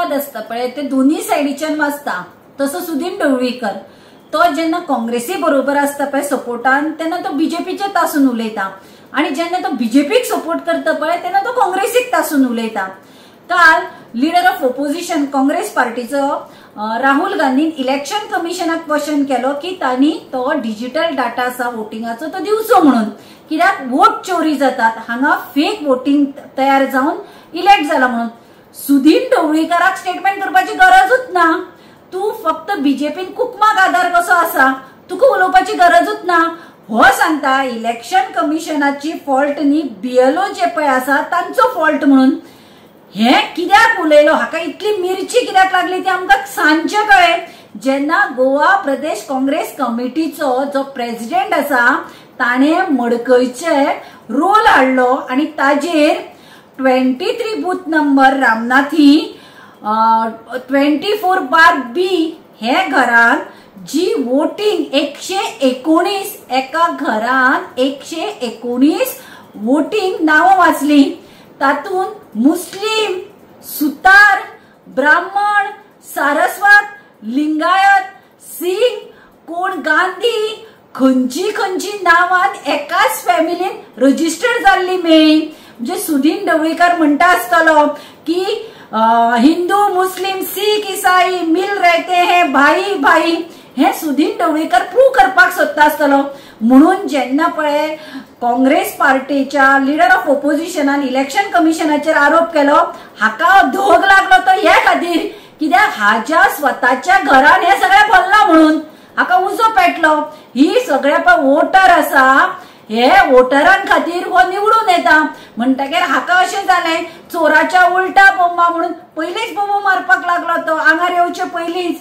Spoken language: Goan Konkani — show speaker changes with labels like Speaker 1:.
Speaker 1: संवाद आसता पळय ते दोन्ही सायडीच्यान वाचता. तसो सुदीन ढवळीकर तो जेन्ना काँग्रेसी बरोबर आसता पळय सपोर्टान तेन्ना तो बीजेपीचे तासून उलयता आणि जेन्ना तो बीजेपीक सपोर्ट करता पळय तेन्ना तो काँग्रेसीक तासून उलयता. काल लीडर ऑफ ओपोजिशन काँग्रेस पार्टीचो राहुल गांधीन इलेक्शन कमिशनाक क्वेश्चन केलो की तांणी तो डिजिटल डाटा आसा वोटिंगाचो तो दिवचो म्हणून, कित्याक वोट चोरी जातात, हांगा फेक वोटिंग तयार जावन इलेक्ट जाला म्हणून. सुदीन ढवळीकराक स्टेटमेंट करपाची गरजूच ना. तू फक्त बीजेपीन कुकमाक आधार कसो आसा तुका उलोवपाची गरजूच ना. हो सांगता इलेक्शन कमिशनाची फॉल्ट न्ही, बीएलओ जे पळय आसा तांचो फॉल्ट म्हणून. हे कित्याक उलयलो, हाका इतली मिरची कित्याक लागली ती आमकां सांजचे कळ्ळें जेन्ना गोवा प्रदेश काँग्रेस कमिटीचो जो प्रेसिडेंट आसा ताणें मडकयचे रोल हाडलो आनी ताजेर 23 बूथ नंबर रामनाथी 24/B हे घरान जी वोटिंग 119 एका घरान 119 वोटिंग नांवां वाचली, तातूंत मुस्लिम, सुतार, ब्राह्मण, सारस्वत, लिंगायत, सिंग, कोण गांधी, खंयची खंयची नांवान एकाच फॅमिलीन रजिस्टर्ड जाल्ली मेळ्ळी. म्हणजे सुदीन ढवळीकर म्हणटा आसतलो की हिंदू, मुस्लिम, सीख, ईसाई मिल रहते हैं भाई भाई, हे सुदीन ढवळीकर प्रूव करपाक सोदता आसतलो. म्हणून जेन्ना पळय काँग्रेस पार्टीच्या लीडर ऑफ ओपोजिशनान इलेक्शन कमिशनाचेर आरोप केलो, हाका धोग लागलो तो हे खातीर, कित्याक हाज्या स्वताच्या घरान हे सगळें भरलां म्हणून हाका उजो पेटलो. ही सगळे पळय वोटर आसा, हे वोटरां खातीर हो निवडून येता म्हणटकीर हाका अशें जालें चोराच्या उलटा बोंबा म्हणून पयलींच बोंबो मारपाक लागलो तो आंगार येवचे पयलींच.